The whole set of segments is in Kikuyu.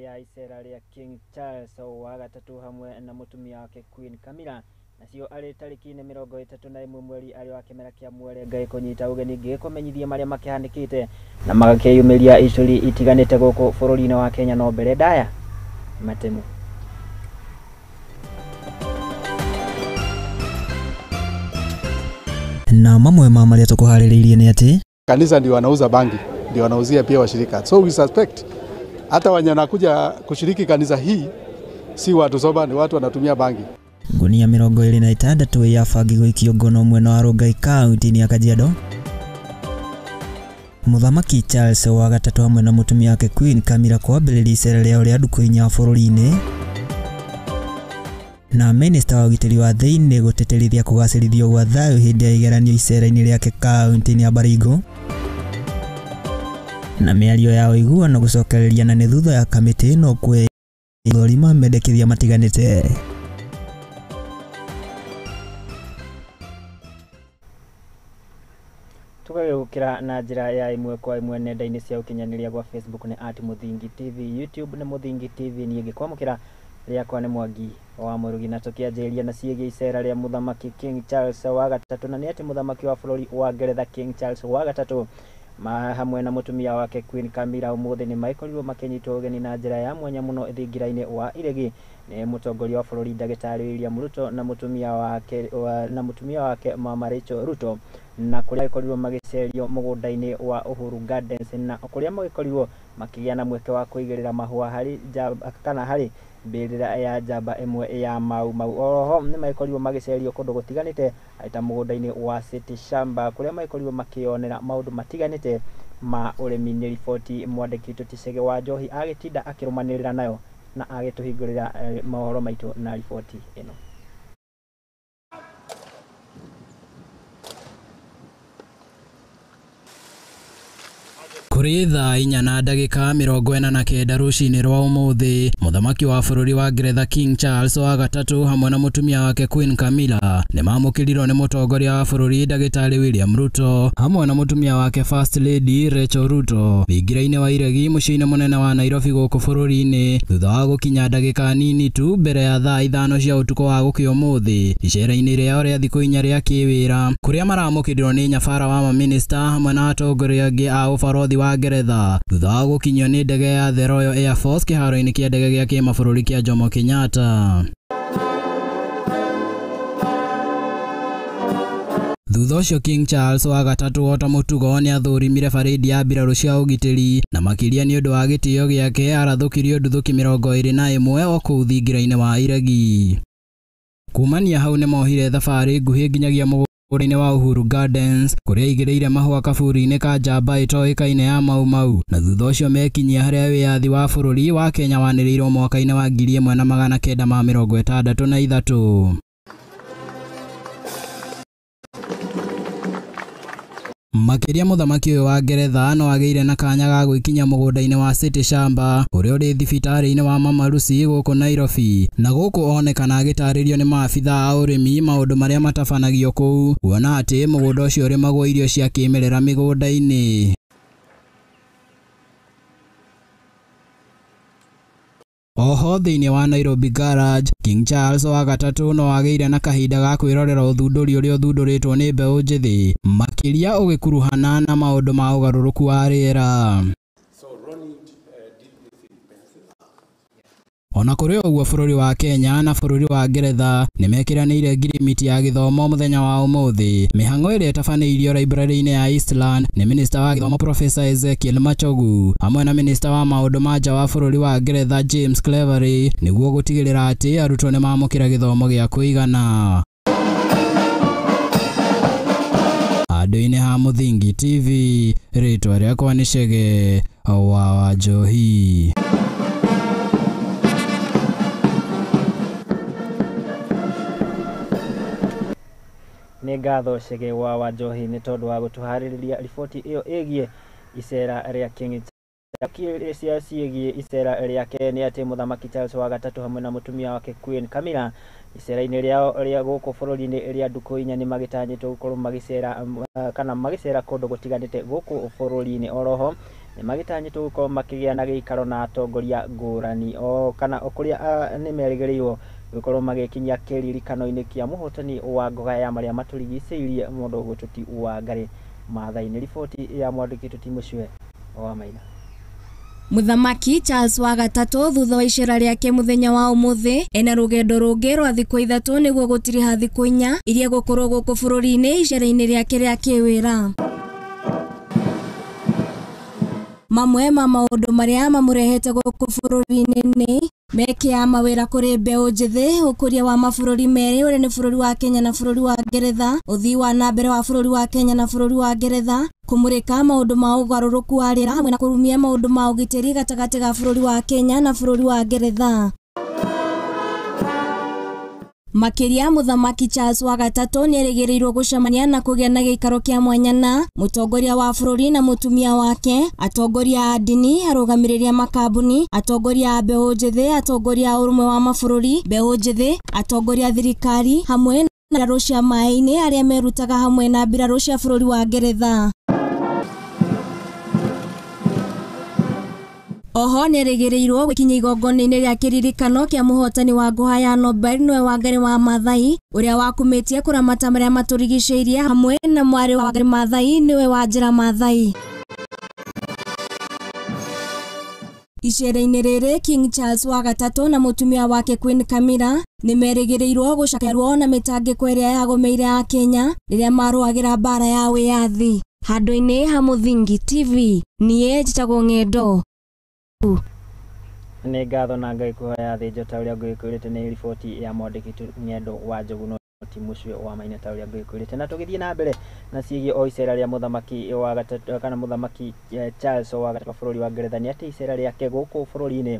ya icera rĩa King Charles wa gatatũ hamwe na mũtumia wake Queen Camilla, nacio arĩ tarĩki-inĩ 31 mweri arĩ wa kĩmera kĩa mwere. Ngagĩkũnyita ũgeni ngĩgĩkũmenyithia marĩa makĩhanĩkĩte na magakĩyumĩria icuri itiganĩte gũkũ bũrũri-inĩ wa Kenya. No mbere ndaya matemu. Na mamwe ma marĩa tũkũharĩrĩirie nĩ atĩ kanisa ndio wanauza bangi, ndio wanauzia pia washirika. So we suspect hata wenye wanakuja kushiriki kanisa hii si watu soba, ni watu wanatumia bangi. Ngunia 26 ya bangi gũikio ngono mwena wa Rongai kaunti-inĩ ya Kajiado. Mũthamaki Charles wa gatatũ hamwe na mũtumia wake Queen Camilla kwambĩrĩria icera rĩao rĩa ndukũ inya bũrũri-inĩ. Na minista wa ũgitĩri wa thĩinĩ gũtĩtĩrithia kũgacĩrithio gwa thayũ hĩndĩ ya igeranio icera-inĩ rĩake kaunti-inĩ ya Baringo. Na mĩario ya ũiguano gũcokereria na nĩ thutha ya kamĩtĩ ĩno kwĩthũrima mendekithia matiganĩte. Tũgagĩũkĩra na njĩra ya ĩmwe kwa ĩmwe nenda-inĩ cia ũkinyanĩria gwa Facebook nĩ at Mũthingi TV, YouTube nĩ Mũthingi TV. Niĩ ngĩkwamũkĩra rĩakwa nĩ Mwangi wa Mũrugi, na tũkĩanjĩrĩria na ciĩgiĩ icera rĩa Mũthamaki King Charles wa gatatũ. Na nĩ atĩ Mũthamaki wa bũrũri wa Ngeretha King Charles wa gatatũ hamwe na mũtumia wake Queen Camilla ũmũthĩ nĩ magĩkorirwo makĩnyitwo ũgeni na njĩra ya mwanya mũno thingira-inĩ wa Iregi nĩ mũtongoria wa bũrũri ndagĩtarĩ William Ruto na mũtumia wake Mama Rachel Ruto, na kũrĩa magĩkorirwo magĩcerio mũgũnda-inĩ wa Uhuru Gardens, na kũrĩa magĩkorirwo makĩgĩa na mweke wa kũigĩrĩra mahũa harĩ njamba kana harĩ mbĩrĩra ya njamba ĩmwe ya Mau Mau. Oroho nĩ magĩkorirwo magĩcerio kũndũ gũtiganĩte ta mũgũnda-inĩ wa City Shamba kũrĩa magĩkorirwo makĩonera maũndũ matiganĩte ma ũrĩmi. Nĩ riboti mwandĩki witũ Chege wa Njohi agĩtinda akĩrũmanĩrĩra nayo na agĩtũhingũrĩra mohoro maitũ na riboti ĩno. Kũrĩ thaa 4:49 rũcinĩ rwa ũmũthĩ, mũthamaki wa bũrũri wa Ngeretha King Charles wa gatatũ hamwe na mũtumia wake Queen Camilla nĩ mamũkĩrirwo nĩ mũtongoria wa bũrũri ndagĩtarĩ William Ruto hamwe na mũtumia wake First Lady Rachel Ruto thingira-inĩ wa Iregi mũciĩ-inĩ mũnene wa Nairobi gũkũ bũrũri-inĩ, thutha wa gũkinya ndagĩka nini tu mbere ya thaa 5 cia ũtukũ wa gũkĩa ũmũthĩ icera-inĩ rĩao rĩa thikũ 4 rĩa kĩwĩra, kũrĩa maramũkĩrirwo nĩ nyabara wa maminista hamwe na atongoria angĩ a ũbarothi wa Ngeretha thutha wa gũkinyio nĩ ndege ya The Royal Air Force kĩharo-inĩ kĩa ndege gĩa kĩmabũrũri kĩa Jomo Kenyatta. Thutha ũcio King Charles wa gatatũ ota mũtugo nĩ athũrimire barĩndi ya mbirarũ cia ũgitĩri, na makĩria nĩ ũndũ wa gĩtĩo gĩake arathũkirio nduthũki 21 o kũu thingira-inĩ wa Iregi. Kumania hau nĩ mohire thabarĩ nguhĩ nginyagia mũgũnda-inĩ wa Uhuru Gardens kũrĩa aigĩrĩire mahũa kaburi-inĩ ka njamba ĩtoĩkaine ya Mau Mau, na thutha ũcio mekinyia harĩa wĩyathi wa bũrũri wa Kenya wanĩrĩirwo mwaka-inĩ wa 1963. Makĩria mũthamaki ũyũ wa Ngeretha no agĩire na kanya ga gwĩkinya mũgũnda-inĩ wa City Shamba ũrĩa ũrĩ thibitarĩ-inĩ wa Mama Lucy gũkũ Nairobi, na gũkũ onekana agĩtarĩrio nĩ maabitha a ũrĩmi maũndũ marĩa matabanagio kũu, kuona atĩ mũgũnda ũcio ũrĩmagwo irio cia kĩmerera mĩgũnda-inĩ. Oho thĩinĩ wa Nairobi Garage, King Charles wa gatatũ no agĩire na kahinda ga kwĩrorera ũthundũri ũrĩa ũthundũrĩtwo nĩ mbeũ njĩthĩ, makĩria ũgĩkuruhana na maũndũ ma ũgarũrũku wa rĩera. Ona kũrĩ ũguo bũrũri wa Kenya na bũrũri wa Ngeretha nĩ mekĩranĩire ngirimiti ya gĩthomo mũthenya wa ũmũthĩ. Mĩhang'o ĩrĩa ĩtabanĩirio library-inĩ ya Eastland nĩ minista wa gĩthomo Professor Ezekiel Machogu hamwe na minista wa maũndũ ma nja wa bũrũri wa Ngeretha James Cleverly nĩguo gũtigĩrĩra atĩ arutwo nĩ mamũkĩra gĩthomo gĩa kũigana. Handũ-inĩ ha Mũthingi TV, rĩtwa rĩakwa nĩ Chege wa Wanjohi. Nĩ ngatho Chege wa Wanjohi nĩ tondũ wa gũtũharĩrĩria riboti ĩyo ĩgiĩ icera rĩa King cia ciĩgiĩ icera rĩake. Nĩ atĩ Mũthamaki Charles wa gatatũ hamwe na mũtumia wake Queen Camilla icera-inĩ rĩao rĩa gũkũ bũrũri-inĩ rĩa ndukũ 4 nĩ magĩtanyĩtwo gũkorwo magĩcera kana magĩcera kũndũ gũtiganĩte gũkũ bũrũri-inĩ. Oroho Nĩ magĩtanyĩtwo gũkorwo makĩgĩa na gĩikaro na atongoria ngũrani o kana o kũrĩa nĩ merĩgĩrĩirwo gũkorwo magĩkinyia kĩririkano-inĩ kĩa mũhotani wa ngoga ya marĩa matũrigicĩirie mũndũ ũgwĩtwo ti Wangari Maathai. Nĩ riboti ya mwandĩki witũ Timucue wa Maina. Mũthamaki Charles wa gatatũ thutha wa icera rĩake mũthenya wa ũmũthĩ ena rũgendo rũngĩ rwa thikũ 3 nĩguo gũtiriha thikũ 4 iria gũkorwo gũkũ bũrũri-inĩ icera-inĩ rĩake rĩa kĩwĩra. Mamwe ma maũndũ marĩa mamũrehete gũkũ bũrũri-inĩ nĩ meke ya mawĩra kũrĩ mbeũ njĩthĩ, ũkũria wa mabũrũri merĩ ũrĩa nĩ bũrũri wa Kenya na bũrũri wa Ngeretha, ũthii wa na mbere wa bũrũri wa Kenya na bũrũri wa Ngeretha, kũmũrĩka maũndũ ma ũgarũrũku wa rĩera hamwe na kũrumia maũndũ ma ũgitĩri gatagatĩ ga bũrũri wa Kenya na bũrũri wa Ngeretha. Makĩria Mũthamaki Charles wa gatatũ nĩerĩgĩrĩirwo gũcemania na kũgĩa na gĩikaro kĩa mwanya na mũtongoria wa bũrũri na mũtumia wake, atongoria a ndini, arũgamĩrĩri a makambuni, atongoria a mbeũ njĩthĩ, atongoria a ũrũmwe wa mabũrũri, mbeũ njĩthĩ, atongoria a thirikari hamwe na mbirarũ cia maĩ-inĩ arĩa merutaga hamwe na mbirarũ cia bũrũri wa Ngeretha. Oho nĩerĩgĩrĩirwo gũkinya igongona-inĩ rĩa kĩririkano kĩa mũhotani wa ngũha ya Nobel nĩwe Wangari wa Maathai ũrĩa wakumĩtie kũramata marĩa matũrigicĩirie hamwe na mwarĩ wa Wangari Maathai nĩwe Wanjĩra Maathai. Icera-inĩ rĩrĩ King Charles wa gatatũ na mũtumia wake Queen Camilla nĩmerĩgĩrĩirwo gũcakerwo na mĩtangĩko ĩrĩa yagũmĩire a Kenya rĩrĩa marũagĩra mbara ya wĩyathi. Handũ-inĩ ha Mũthingi TV, niĩ njĩtagwo Ng'endo. Nĩ ngatho na Ngai kũhoya thĩ ta ũrĩa ngũgĩkwĩrĩte. Nĩ riboti ya mwandĩki Ng'endo wa Njogu ti Mũcue wa Maina ta ũrĩa ngũgĩkwĩrĩte. Na tũgĩthiĩ na mbere na ciĩgiĩ o icera rĩa mũthamaki wa gatatũ kana mũthamaki Charles wa gatatũ bũrũri wa Ngeretha, nĩ atĩ icera rĩake gũkũ bũrũri-inĩ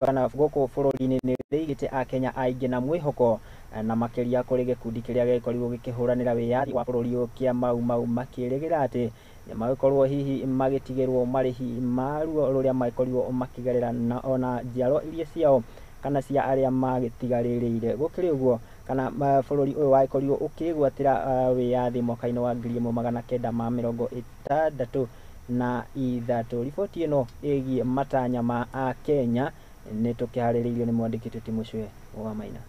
kana gũkũ bũrũri-inĩ nĩ rĩigĩte akenya aingĩ na mwĩhoko, na makĩria kũrĩ gĩkundi kĩrĩa gĩkorirwo gĩkĩhũranĩra wĩyathi wa bũrũri ũyũ kĩa Mau Mau, makĩrĩgĩra atĩ nĩmagĩkorwo hihi magĩtigĩrwo marĩhi ma ruo rũrĩa magĩkorirwo makĩgerera na ona njiarwa iria ciao kana cia arĩa magĩtigarĩrĩire. Gũkĩrĩ ũguo kana bũrũri ũyũ wagĩkorirwo ũkĩgwatĩra wĩyathi mwaka-inĩ wa 1963. Riboti ĩno ĩgiĩ matanya ma akenya nĩ tũkĩharĩrĩirio nĩ mwandĩki witũ Timucue wa Maina.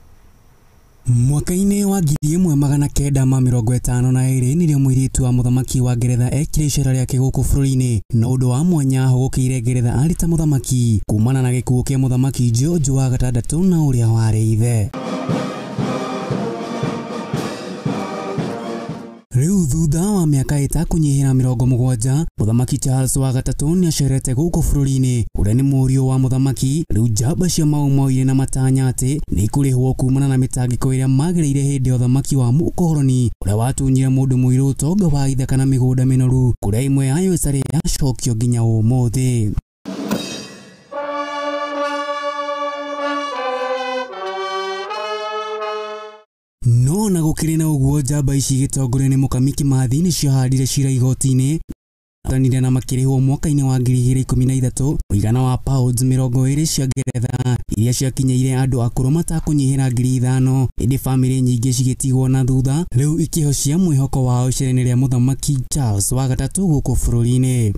Mwaka-inĩ wa 1952 nĩrĩo mũirĩtu wa mũthamaki wa Ngeretha ekire icera rĩake gũkũ bũrũri-inĩ, na ũndũ wa mwanya ahũgũkĩire Ngeretha arĩ ta mũthamaki kumana na gĩkuũ kĩa mũthamaki George wa gatandatũ na ũrĩa warĩ ithe. Rĩu thutha wa mĩaka ĩtakũnyihĩra 70, mũthamaki Charles wa gatatũ nĩacerete gũkũ bũrũri-inĩ ũrĩa nĩ mũriũ wa mũthamaki. Rĩu njamba cia Mau Mau irĩ na matanya atĩ nĩikũrĩhwo kumana na mĩtangĩko ĩrĩa magereire hĩndĩ ya ũthamaki wa mũkoroni ũrĩa watunyire mũndũ mũirũ ũtonga wa ithaka na mĩgũnda mĩnoru, kũrĩa ĩmwe yayo ĩtarĩ yacokio nginya ũmũthĩ. No na gũkĩrĩ na ũguo, njamba ici igĩtongorio nĩ Mũkami Kĩmathi nĩciahandire cira igoti-inĩ tanire na makĩrĩhwo mwaka-inĩ wa 2013 mũigana wa pounds 20 cia Ngeretha iria ciakinyĩire andũ akũrũ matakũnyihĩra 5,000, ĩndĩ bamĩrĩ nyingĩ cigĩtigwo na thutha rĩu ikĩhocia mwĩhoko wao icera-inĩ rĩa mũthamaki Charles wa gatatũ gũkũ bũrũri-inĩ.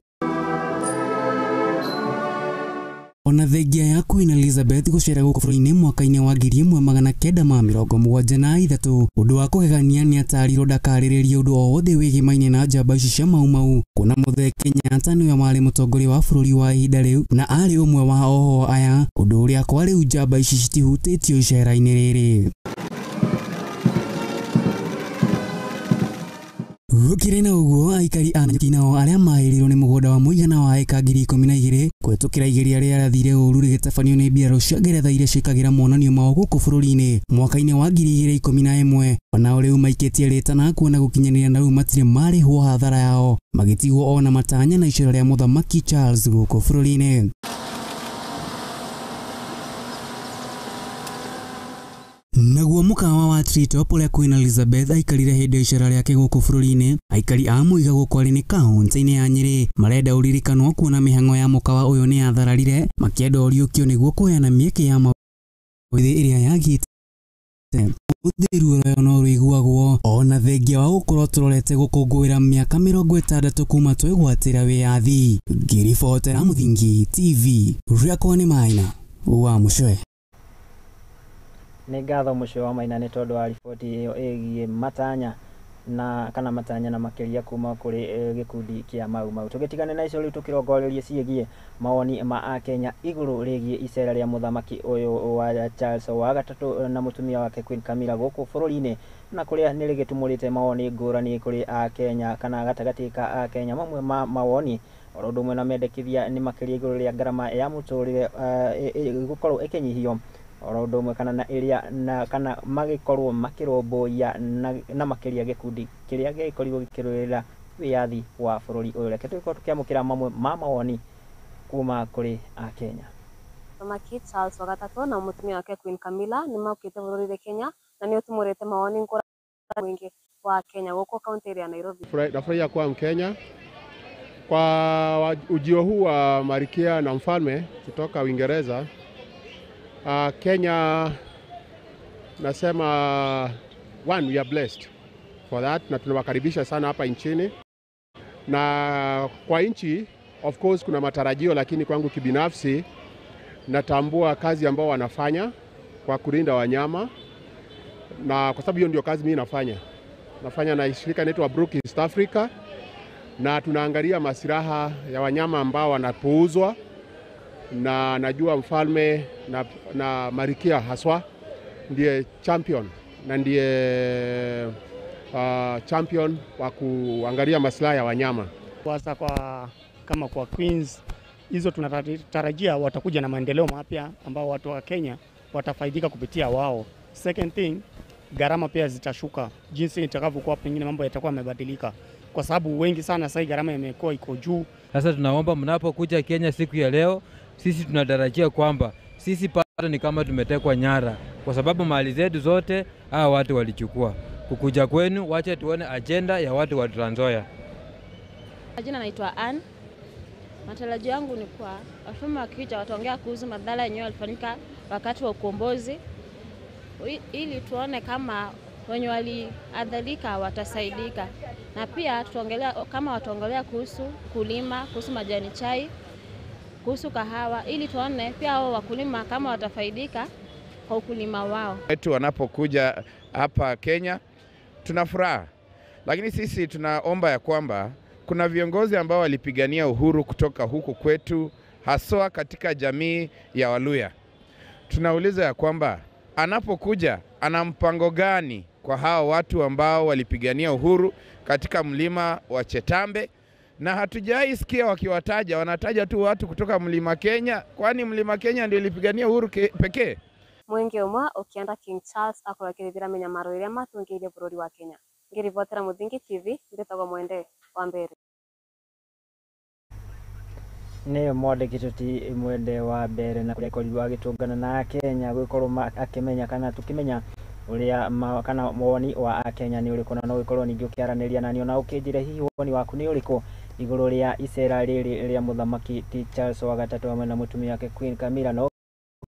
Ona thengia ya Queen Elizabeth gũcera gũkũ bũrũri-inĩ mwaka-inĩ wa 1973, ũndũ wa kũgegania nĩ atarirwo ndakarĩrĩrie ũndũ o wothe wĩgĩmaine na njamba ici cia Mau Mau, kuona Mũthee Kenyatta nĩwe warĩ mũtongoria wa bũrũri wa ihinda rĩu na arĩ ũmwe wa oho aya, ũndũ ũrĩa kwa rĩu njamba ici citihutĩtio icera-inĩ rĩrĩ. Gũkĩrĩ na ũguo, aikari a Nanyuki nao arĩa mahĩrĩirwo nĩ mũgũnda wa mũigana wa ĩka 12,000 kũhetũkĩra igeria rĩrĩa rĩathire ũru rĩgĩtabanio nĩ mbirarũ cia Ngeretha iria ciĩkagĩra monanio mao gũkũ bũrũri-inĩ mwaka-inĩ wa 2011, onao rĩu maikĩtie rĩtana kuona gũkinyanĩria na rĩu matirĩ marĩhwo hathara yao, magĩtigwo ona matanya na icera rĩa mũthamaki Charles gũkũ bũrũri-inĩ. Naguo mũkawa wa Treetop ũrĩa Queen Elizabeth aikarire hĩndĩ ya icera rĩake gũkũ bũrũri-inĩ, aikari a Mũiga gũkũ arĩ nĩ kaunti-inĩ ya Nyĩrĩ marenda ũririkanwo kuona mĩhang'o ya mũkawa ũyũ nĩ yathararire, makĩenda ũriũkio nĩguo kũheana mĩeke ya mawĩthĩ ĩrĩa yagĩte Ũmũthĩ ruo rwayo no rũiguagwo ona thengia wa gũkorwo tũrorete gũkũngũĩra mĩaka 60 kuma twegwatĩra wĩyathi. Ngĩribotera Mũthingi TV, rĩakwa nĩ Maina wa Mũcwe. Nĩ ngatho Mũcwe wa Maina nĩ tondũ wa riboti ĩyo ĩgiĩ matanya na kana matanya na makĩria kuma kũrĩ gĩkundi kĩa Mau Mau. Tũgĩtigane na icio rĩu tũkĩrongorerie ciĩgiĩ mawoni ma Akenya igũrũ rĩgiĩ icera rĩa mũthamaki ũyũ wa Charles wa gatatũ na mũtumia wake Queen Camilla gũkũ bũrũri-inĩ, na kũrĩa nĩ rĩgĩtumũrĩte mawoni ngũrani kũrĩ Akenya kana gatagatĩ ka Akenya. Mamwe ma mawoni oro ũndũ ũmwe na mendekithia nĩ makĩria igũrũ rĩa ngarama ya mũtũrĩre gũkorwo ĩkĩnyihio oro ũndũ ũmwe kana na ĩrĩa na kana magĩkorwo makĩrũmbũiya na makĩria gĩkundi kĩrĩa gĩgĩkorirwo gĩkĩrũĩrĩra wĩyathi wa bũrũri ũyũ. Reke tũgĩkorwo tũkĩamũkĩra mamwe ma mawoni kuma kũrĩ Akenya. Mũthamaki Charles wa gatatũ na mũtumia wake Queen Camilla nĩ maũkĩte bũrũri Kenya na nĩ ũtumũrĩte mawoni ngũrani mũingĩ wa Kenya gũkũ kaunti ya Nairobi. Nafurahia kuwa Mkenya kwa ujio huu wa Malkia na mfalme kutoka Uingereza. Kenya nasema one, we are blessed for that, na tunawakaribisha sana hapa nchini. Na kwa nchi of course kuna matarajio, lakini kwangu kibinafsi natambua kazi ambao wanafanya kwa kulinda wanyama, na kwa sababu hiyo ndio kazi mimi nafanya. Nafanya na shirika inaitwa Brook East Africa, na tunaangalia masilaha ya wanyama ambao wanapuuzwa, na najua mfalme na Malkia haswa ndiye champion na ndiye champion wa kuangalia maslahi ya wanyama. Hasa kwa kama kwa Queens hizo tunatarajia watakuja na maendeleo mapya ambao watu wa Kenya watafaidika kupitia wao. Second thing, gharama pia zitashuka jinsi itakavyokuwa, pengine mambo yatakuwa yamebadilika kwa sababu wengi sana sasa gharama imekuwa iko juu. Sasa tunaomba mnapokuja Kenya siku ya leo, sisi tunatarajia kwamba sisi pato ni kama tumetekwa nyara, kwa sababu mali zetu zote hawa watu walichukua. Kukuja kwenu, wacha tuone agenda ya watu wa Trans Nzoia. Jina naitwa Ann. Matarajio yangu ni kwa wafalme wakija wataongea kuhusu madhara yenyewe yalifanyika wakati wa ukombozi, ili tuone kama wenye waliadhalika watasaidika, na pia tutaongelea kama wataongelea kuhusu kulima, kuhusu majani chai, kuhusu kahawa, ili tuone pia hao wakulima kama watafaidika kwa ukulima wao. Wetu wanapokuja hapa Kenya tuna furaha, lakini sisi tunaomba ya kwamba kuna viongozi ambao walipigania uhuru kutoka huku kwetu, haswa katika jamii ya Waluya. Tunauliza ya kwamba anapokuja ana mpango gani kwa hao watu ambao walipigania uhuru katika mlima wa Chetambe, na hatujai sikia wakiwataja, wanataja tu watu kutoka mlima Kenya, kwani mlima Kenya ndio ilipigania uhuru pekee? Mwingi umwe ukienda King Charles akorwo minyamaro iria matungiire bururi wa Kenya. Ngiribotera Muthingi TV, ndetagwo Mwende wa Mbere. Nĩ mwandĩki Toti Mwende wa Mbere, na kũrĩa akorirwo agĩtũngana na Akenya gũgĩkorwo akĩmenya kana tũkĩmenya ũrĩa kana woni wa Akenya nĩ ũrĩkũ, na no ũgĩkorwo ningĩ ũkĩaranĩria nani ona ũkĩnjĩre hihi woni waku nĩ ũrĩkũ igũrũ rĩa icera rĩrĩ rĩa mũthamaki T Charles wa gatatũ hamwe na mũtumia wake Queen Camilla, no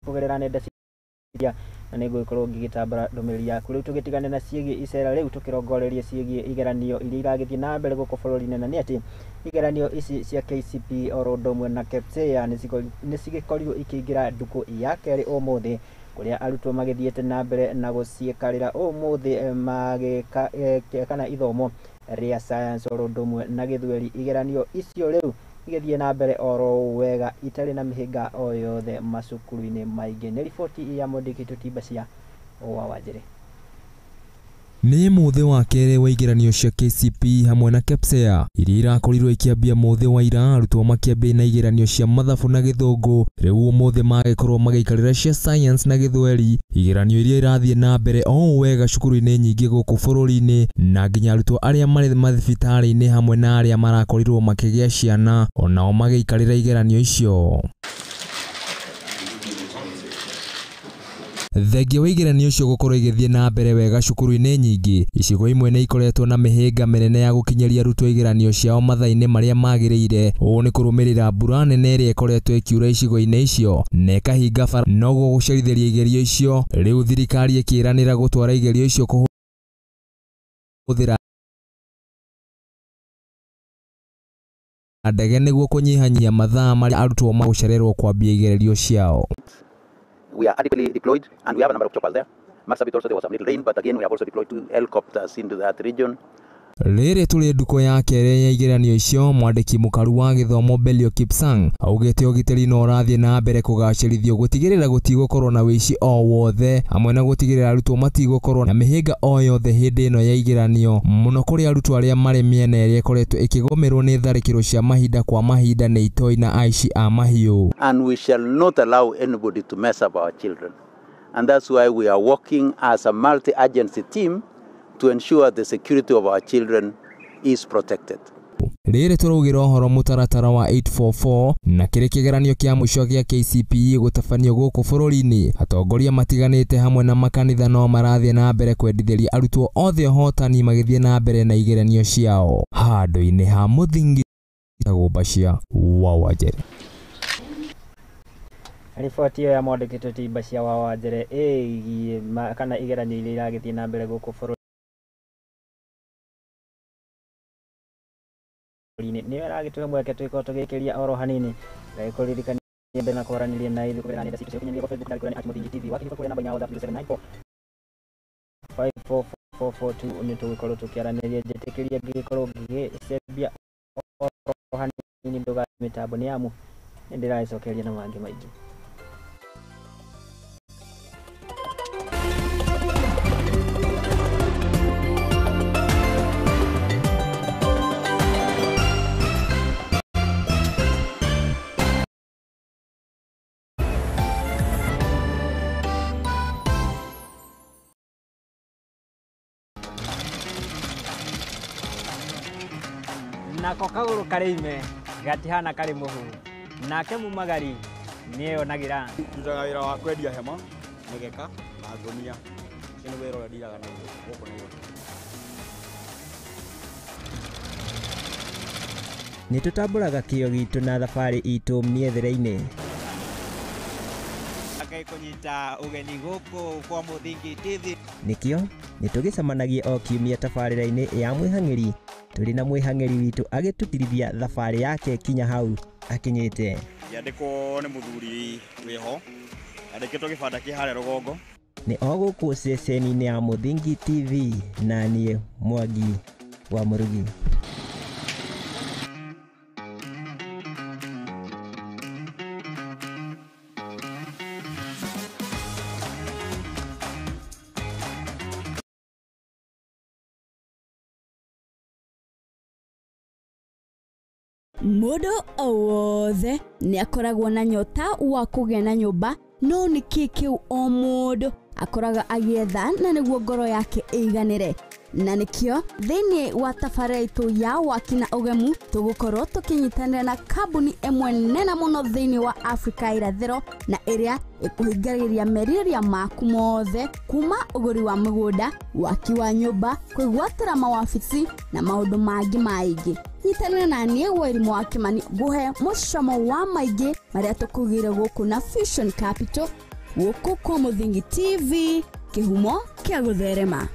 kũgerera nenda cia na nĩngũgĩkorwo ngĩgĩtambara ndũmĩrĩri yaku. Rĩu tũgĩtigane na ciĩgiĩ icera rĩu tũkĩrongorerie ciĩgiĩ igeranio iria iragĩthiĩ na mbere gũkũ bũrũri-inĩ, na nĩ atĩ igeranio ici cia KCPE oro ũndũ ũmwe na KPSEA nĩ cigĩkorirwo ikĩingĩra ndukũ ya kerĩ ũmũthĩ, kũrĩa arutwo magĩthiĩte na mbere na gũciĩkarĩra ũmũthĩ magĩka kana ithomo rĩa science oro ũndũ ũmwe na gĩthweri. Igeranio icio rĩu igĩthiĩ na mbere oro wega itarĩ na mĩhĩnga o yothe macukuru-inĩ maingĩ. Nĩ riboti ya mwandĩki Toti Mbacia wa Wanjĩrĩ. Nĩ mũthĩ wa kerĩ wa igeranio cia KCPE hamwe na KPSEA iria irakorirwo ikĩambia mũthĩ wa ira, arutwo makĩambia na igeranio cia mathabu na gĩthũngũ, rĩu ũmũthĩ magĩkorwo magĩikarĩra cia science na gĩthweri. Igeranio iria irathiĩ na mbere o wega cukuru-inĩ nyingĩ gũkũ bũrũri-inĩ, na nginya arutwo arĩa marĩ mathibitarĩ-inĩ hamwe na arĩa marakorirwo makĩgĩa ciana onao magĩikarĩra igeranio icio. Thengia wa igeranio icio gũkorwo igĩthiĩ na mbere wega cukuru-inĩ nyingĩ, icigo imwe nĩ ikoretwo na mĩhĩnga mĩnene ya gũkinyĩria arutwo igeranio ciao mathaa-inĩ marĩa magĩrĩire. Ũũ nĩ kũrũmĩrĩra mbura nene ĩrĩa ĩkoretwo ĩkiura icigo-inĩ icio na ĩkahinga bara noguo gũcerithĩria igerio icio. Rĩu thirikari ĩkĩranĩra gũtwara igerio icio kũhũthĩra ndege nĩguo kũnyihanyihia mathaa marĩa arutwo magũcererwo kwambia igerio ciao. We are adequately deployed and we have a number of choppers there. Marsabit also there was some little rain, but again we have also deployed 2 helicopters into that region. Rĩrĩ tũrĩ ndukũ ya kerĩ ya igeranio icio, mwandĩki mũkaru wa gĩthomo Belio Kipsang augĩte ũgitĩri no ũrathiĩ na mbere kũgacĩrithio gũtigĩrĩra gũtigũkorwo na wĩici o wothe, hamwe na gũtigĩrĩra arutwo matigũkorwo na mĩhĩnga o yothe hĩndĩ ĩno ya igeranio, mũno kũrĩ arutwo arĩa marĩ mĩena ĩrĩa ĩkoretwo ĩkĩgũmĩrwo nĩ tharĩkĩro cia mahinda kwa mahinda nĩ itoi na aici a mahiũ. And we shall not allow anybody to mess up our children. And that's why we are working as a multi-agency team to ensure the security of our children is protected. Rĩrĩ tũraugĩra ũhoro mũtaratara wa 844 na kĩrĩ kĩgeranio kĩa mũico gĩa KCPE gũtabanio gũkũ bũrũri-inĩ, atongoria matiganĩte hamwe na makanitha no marathiĩ na mbere kwendithĩria arutwo othe ũhotani magĩthiĩ na mbere na igeranio ciao. Handũ-inĩ ha mũthingi Bashia wa Wanjere. Riboti ĩyo ya mwandĩkĩtwo ti Bashia wa Wanjere ĩgiĩ kana igeranio iria iragĩthiĩ na mbere gũkũ bũrũri-inĩ nĩyo ĩragĩtũhe mweke twĩkorwo tũgĩkĩria oro hanini kũririkania mbere na kwaranĩria na ithuĩ kũgerera nenda citũ cia ũkinyanĩria kwa Facebook na kũrĩa nĩ @Mũthingi TV wakĩrĩko kũrĩa namba ya WhatsApp 0794 54442 nĩ tũgũkorwo tũkĩaranĩria. Njĩtĩkĩria ngĩgĩkorwo ngĩgĩcembia oro hanini ndũga mĩtambo nĩ amu nĩ ndĩragĩcokeria na mangĩ maingĩ. Nako kagũrũ karĩ ime gatihana karĩ mũhu, nake mumagari nĩeyonagĩra. Ndutaga wĩra wa kwendia hema, mĩgeka na ngũnia. Ũcio nĩ wĩra ũrĩa ndiraga naguo gũkũ Nairobi. Nĩ tũtambũraga kĩo gitũ na thabarĩ itũ mĩethere-inĩ. Ngai kũnyita ũgeni gũkũ kwa Mũthingi TV. Nĩkĩo nĩ tũgĩcemanagia o kiumia tabarĩra-inĩ ya mwĩhang'ĩri tũrĩ na mwĩhang'ĩri witũ agĩtũtirithia thabarĩ yake kinya hau akinyĩte. Ngĩandĩkwo nĩ mũthuri wĩho, andĩkĩtwo gĩbanda kĩ harĩa rũgongo. Nĩ o gũkũ ceceni-inĩ ya Mũthingi TV na niĩ Mwangi wa Mũrugi. Mũndũ o wothe nĩ akoragwo na nyota wa kũgĩa na nyũmba, no nĩ kĩ kĩu o mũndũ akoraga agĩetha na nĩguo ngoro yake ĩiganĩre. Na nĩkĩo thĩinĩ wa tabarĩra itũ ya waki na ũgemu tũgũkorwo tũkĩnyitanĩra na kambuni ĩmwe nene mũno thĩinĩ wa Afrika irathĩro na ĩrĩa ĩkũhingĩrĩria merirĩria maku mothe kuma ũgũri wa mũgũnda, waki wa nyũmba, kwĩgwatĩra mawabici na maũndũ mangĩ maingĩ. Nyitanĩra na niĩ Wairimu wa Kĩmani ngũhe mũcamo wa maingĩ marĩa tũkugĩire gũkũ na Fusion Capital gũkũ kwa Mũthingi TV, kĩhumo kĩa gũtherema.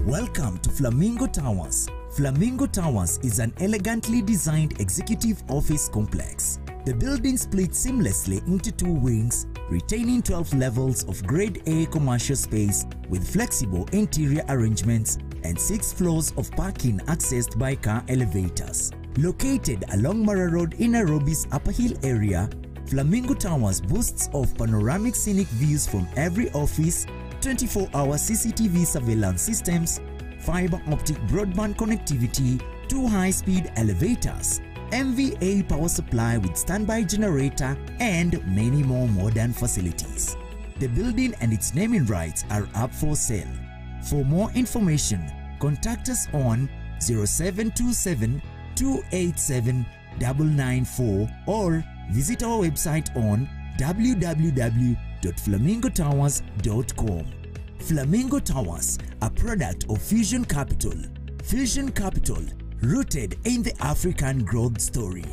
Welcome to Flamingo Towers. Flamingo Towers is an elegantly designed executive office complex. The building splits seamlessly into 2 wings, retaining 12 levels of Grade A commercial space with flexible interior arrangements and 6 floors of parking accessed by car elevators. Located along Mara Road in Nairobi's Upper Hill area, Flamingo Towers boasts of panoramic scenic views from every office, 24-hour CCTV surveillance systems, fiber optic broadband connectivity, 2 high-speed elevators, MVA power supply with standby generator, and many more modern facilities. The building and its naming rights are up for sale. For more information, contact us on 0727 287 994 or visit our website on www.flamingotowers.com. Flamingo Towers, a product of Fusion Capital. Fusion Capital, rooted in the African growth story.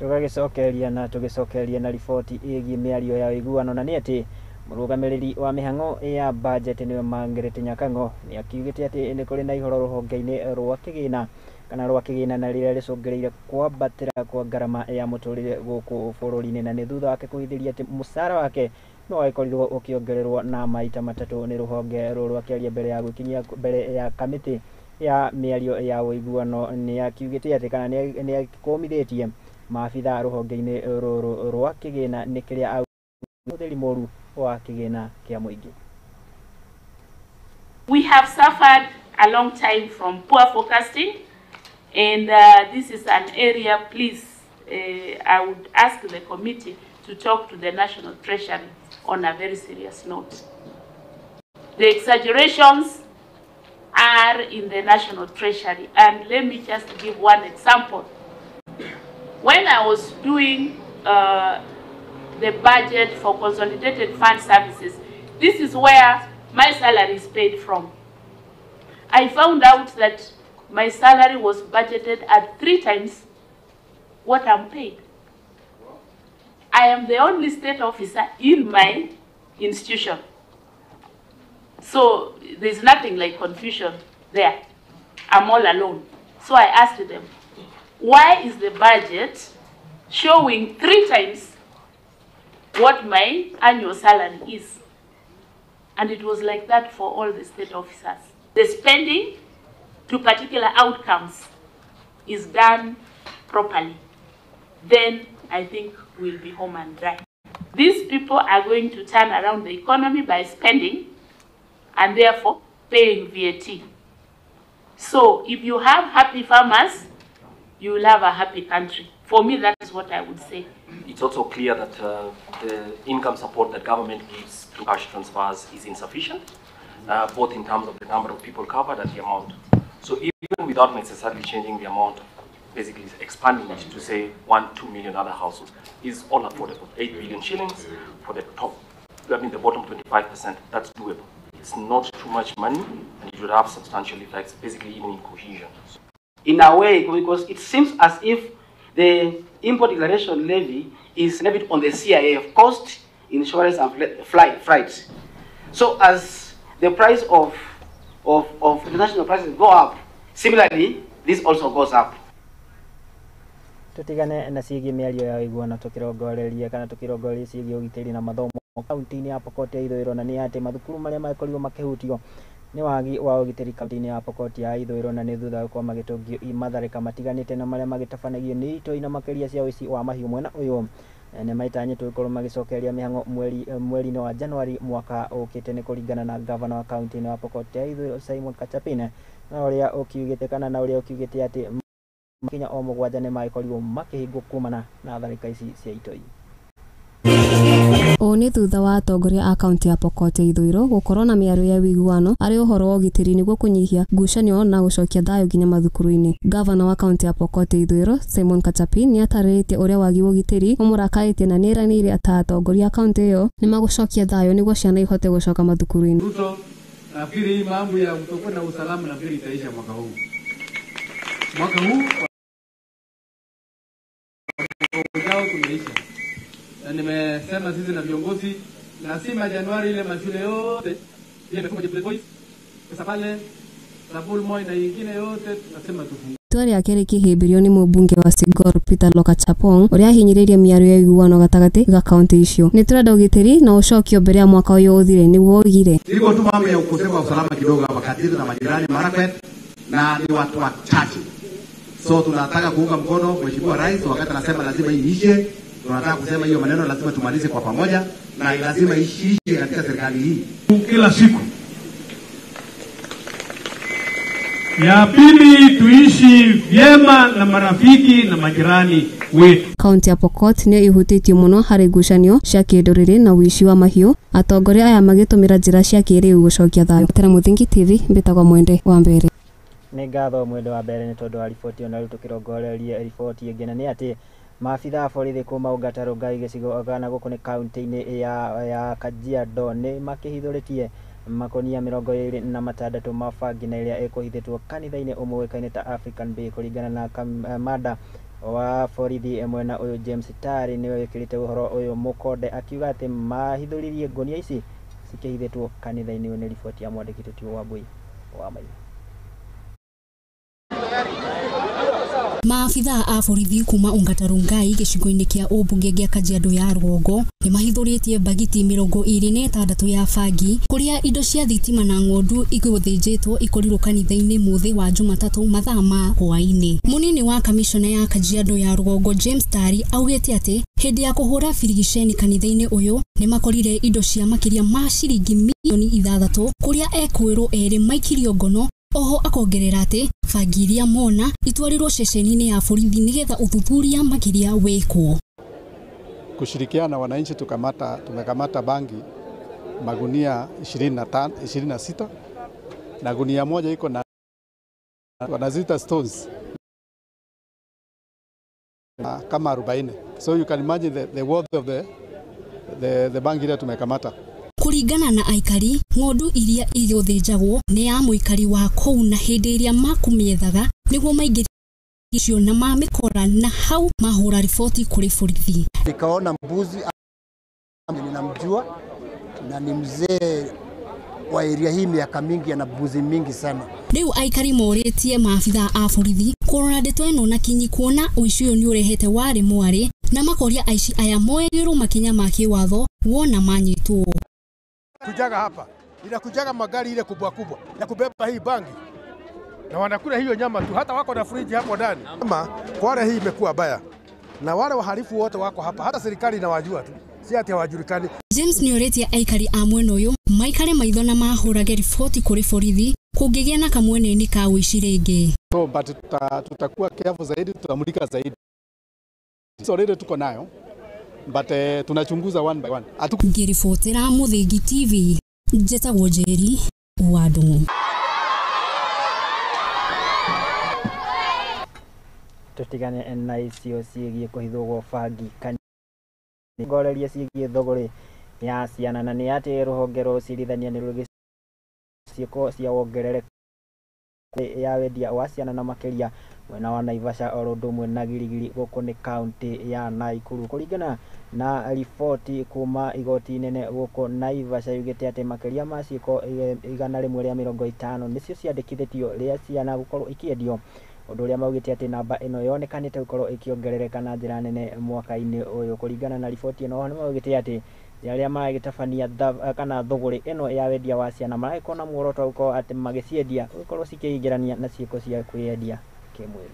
Tũgagĩcokeria na tũgĩcokeria na riboti ĩgiĩ mĩario ya ũiguano na nĩ atĩ mũrũgamĩrĩri wa mĩhang'o ya bajeti nĩwe Margaret Nyakang'o nĩ akiugĩte atĩ nĩ kũrĩ na ihoro rũhonge-inĩ rwa kĩgĩna kana rwa kĩgĩna na rĩrĩa rĩcũngĩrĩire kwambatĩra kwa ngarama ya mũtũrĩre gũkũ bũrũri-inĩ na nĩ thutha wake kũhithĩria atĩ mũcara wake no wagĩkorirwo ũkĩongererwo na maita matatũ nĩ rũhonge rũrũ. Akĩaria mbere ya gwĩkinyia mbere ya kamĩtĩ ya mĩario ya ũiguano nĩ akiugĩte atĩ kana nĩ akũmithĩtie maabitha rũhonge-inĩ rũrũ rwa kĩgĩna nĩ kĩrĩa ũhũthĩri mũru wa kĩgĩna kĩa mũingĩ. We have suffered a long time from poor forecasting, and this is an area, please, I would ask the committee to talk to the National Treasury on a very serious note. The exaggerations are in the National Treasury, and let me just give one example. When I was doing the budget for consolidated fund services, this is where my salary is paid from. I found out that my salary was budgeted at 3 times what I'm paid. I am the only state officer in my institution. So there's nothing like confusion there. I'm all alone. So I asked them, why is the budget showing 3 times what my annual salary is? And it was like that for all the state officers. The spending to particular outcomes is done properly. Then I think we'll be home and dry. These people are going to turn around the economy by spending and therefore paying VAT. So if you have happy farmers, you will have a happy country. For me, that is what I would say. It's also clear that the income support that government gives through cash transfers is insufficient, both in terms of the number of people covered and the amount. So even without necessarily changing the amount, basically expanding it to say 1-2 million other households is all affordable. 8 billion shillings for the top, I mean the bottom 25%, that's doable. It's not too much money, and it would have substantial effects, basically even in cohesion. In a way, because it seems as if the import declaration levy is levied on the CIF, cost, insurance, and freight. So as the price of international prices go up, similarly, this also goes up. Tutigane na ciĩgiĩ mĩario ya ũiguano tũkĩrongoreria kana tũkĩrongoreria ciĩgiĩ ũgitĩri na mathomo kaunti-inĩ ya Pokot ya Ithũĩro na nĩ atĩ mathukuru marĩa makorirwo makĩhutio nĩ wagi wa ũgitĩri kaunti-inĩ ya Pokot ya Ithũĩro na nĩ thutha wa gũkorwo magĩtũngio matharĩka matiganĩte na marĩa magĩtabanagio nĩ itoi na makĩria cia ũici wa mahiũ mwena ũyũ nĩ maitanyĩtwo gũkorwo magĩcokereria mĩhang'o mweri-inĩ wa Januari mwaka ũkĩte nĩ kũringana na gavana wa kaunti-inĩ wa Pokot ya Ithũĩro Simon Kachapin na ũrĩa ũkiugĩte kana na ũrĩa ũkiugĩte atĩ makinya o mũgwanja nĩ magĩkorirwo makĩhingwo kumana na tharĩka ici cia itoi. Ũũ nĩ thutha wa atongoria a kaunti ya Pokot ya Ithũĩro gũkorwo na mĩario ya ũiguano arĩ ũhoro wa ũgitĩri nĩguo kũnyihia ngucanio na gũcokia thayũ nginya mathukuru-inĩ. Gavana wa kaunti ya Pokot ya Ithũĩro Simon Kachapin nĩatarĩrĩtie ũrĩa wagi wa ũgitĩri ũmũrakarĩtie na nĩeranĩire atĩ atongoria a kaunti ĩyo nĩmagũcokia thayũ nĩguo ciana ihote gũcoka mathukuru-inĩ. Ruto, nafikiri hii mambo ya kutokuwa na usalama nafikiri itaisha mwaka huu. Mwaka huu ujao tumeisha. Na nimesema sisi na viongozi lazima Januari ile mashule yote ile imefungwa Boys. Sasa pale Sabul Moi na nyingine yote tunasema tufungue. Itua rĩake rĩkĩhĩmbĩrio nĩ mũmbunge wa Sigor Peter Lokachapong ũrĩa ahinyĩrĩirie mĩario ya ũiguano gatagatĩ ga kaunti icio. Nĩtũrenda ũgitĩri na ũcokio mbere ya mwaka ũyũ ũthire, nĩguo oigire. Iko tu mambo ya ukosefu wa usalama kidogo hapa kati yetu na majirani Marakwet, na ni watu wachache. So tunataka kuunga mkono Mheshimiwa Rais wakati anasema lazima hii iishe. Tunataka kusema hiyo maneno lazima tumalize kwa pamoja na lazima iishe katika serikali hii. Kila siku. Ya pili, tuishi vyema na marafiki na majirani wetu. Kaunti ya Pokot nĩyo ĩhutĩtio mũno harĩ ngucanio cia kĩndũrĩrĩ na ũici wa mahiũ, atongoria aya magĩtũmĩra njĩra cia kĩrĩu gũcokia thayũ. Tera Mũthingi TV, mbĩtagwo Mwende wa Mbere. Nĩ ngatho Mwende wa Mbere nĩ tondũ wa riboti ĩyo, na rĩu tũkĩrongorerie riboti ĩngĩ, na nĩ atĩ maabitha a borithi kuma Ongata Rongai gĩcigo kana gũkũ nĩ kaunti-inĩ ya Kajiado nĩ makĩhithũrĩtie makonia 26 ma bangi na ĩrĩa ĩkũhithĩtwo kanitha-inĩ ũmwe ũĩkaine ta African Bay. Kũringana na kamanda wa borithi mwena ũyũ James Tari nĩwe wĩkĩrĩte ũhoro ũyũ mũkonde, akiuga atĩ mahithũririe ngonia ici cikĩhithĩtwo kanitha-inĩ ũyũ. Nĩ riboti ya mwandĩki Tũtio Wambui wa Maina. Maabitha a borithi kuma Ongata Rongai gĩcigo-inĩ kĩa ũmbunge gĩa Kajiado ya rũgongo nĩmahithũrĩtie mbagiti 26 ya bangi kũrĩa indo cia thitima na ng'ondu igũthĩnjĩtwo ikorirwo kanitha-inĩ mũthĩ wa Jumatatũ mathaa ma hwaĩ-inĩ. Mũnini wa kamishona ya Kajiado ya rũgongo James Tari augĩte atĩ hĩndĩ ya kũhũra birigiceni kanitha-inĩ ũyũ nĩmakorire indo cia makĩria ma ciringi milioni 6 kũrĩa ekwĩrwo erĩ maikirio ngono. Oho akongerera atĩ bangi iria mona itwarirwo ceceni-inĩ ya borithi nĩgetha ũthuthuria makĩria wĩkwo. Kushirikiana na wananchi tumekamata bangi magunia 26 na gunia moja iko na wanazita stones kama 40. So you can imagine the worth of the bangi ile tumekamata. Kũringana na aikari, ng'ondu iria igũthĩnjagwo nĩ ya mũikari wa kũu na hĩndĩ ĩrĩa makũmĩethaga nĩguo maingĩrio na mamĩkora na hau mahũra riboti kũrĩ borithi. Nikaona mbuzi ninamjua na ni mzee wa area hii miaka mingi, ana mbuzi mingi sana. Rĩu aikari morĩtie maabitha a borithi kũrora ndeto ĩno na kinyi kuona ũici ũyũ nĩũrehete warĩ mwarĩ, na makoria aici aya moerĩrwo makinya ma kĩwatho wona manyitwo. Kujaga hapa inakujaga magari ile kubwa kubwa ya kubeba hii bangi na wanakula hiyo nyama tu, hata wako na friji hapo ndani. Kama kware hii imekuwa baya na wale wahalifu wote wako hapa, hata serikali inawajua tu, si ati hawajulikani. James nĩorĩtie aikari a mwena ũyũ maikare maitho na mahũrage riboti kũrĩ borithi kũngĩgĩa na kamwene-inĩ ka ũici rĩngĩ. So but tutakuwa careful zaidi, tutamulika zaidi. So rĩrĩ tuko nayo but tunachunguza one by one. Ngĩribotera Mũthingi TV, njetagwo Njeri wa Ndung'u. Tũtigane na icio ciĩgiĩ kũhithwo gwa bangi ngorerie ciĩgiĩ thũgũrĩ ya ciana, na nĩ atĩ rũhonge rwa ũcirithania nĩ rũgĩ ciĩko cia wongerereku ya wendia wa ciana na makĩria mwena wa Naivasha oro ũndũ ũmwe na Giligili gũkũ nĩ kaunti ya Nakuru. Kũringana na riboti kuma igoti inene gũkũ Naivasha yugĩte atĩ makĩria ma ciĩko 150 nĩcio ciandĩkithĩtio rĩa ciana gũkorwo ikĩendio, ũndũ ũrĩa maugĩte atĩ namba ĩno yonekanĩte gũkorwo ĩkĩongerereka na njĩra nene mwaka-inĩ ũyũ. Kũringana na riboti ĩno nĩ maugĩte atĩ arĩa maragĩtabania kana thũgũrĩ ĩno ya wendia wa ciana maragĩkorwo na muoroto wa gũkorwo atĩ magĩciendia gũkorwo cikĩingĩrania na ciĩko cia kwĩyendia kĩmwĩrĩ.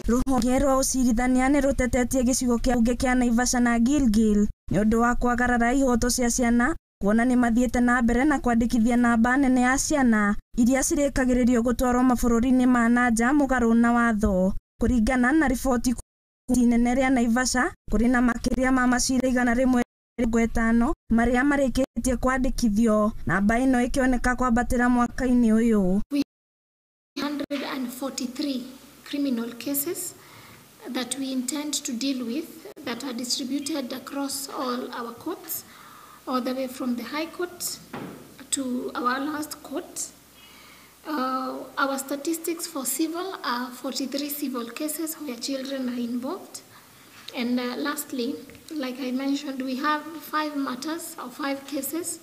Rũhonge rwa ũcirithania nĩ rũtetetie gĩcigo kĩa bunge kĩa Naivasha na Gilgil nĩ ũndũ wa kwagarara ihoto cia ciana, kuona nĩ mathiĩte na mbere na kwandĩkithia namba nene ya ciana iria cirĩkagĩrĩrio gũtwarwo mabũrũri-inĩ ma na nja mũgarũ na watho. Kũringana na riboti inene rĩa Naivasha, kũrĩ na makĩria ma macira 150 marĩa marĩkĩtie kwandĩkithio, namba ĩno ĩkĩoneka kwambatĩra mwaka-inĩ ũyũ. 143 criminal cases that we intend to deal with that are distributed across all our courts, all the way from the High Court to our last court. Our statistics for civil are 43 civil cases where children are involved. And lastly, like I mentioned, we have 5 matters or 5 cases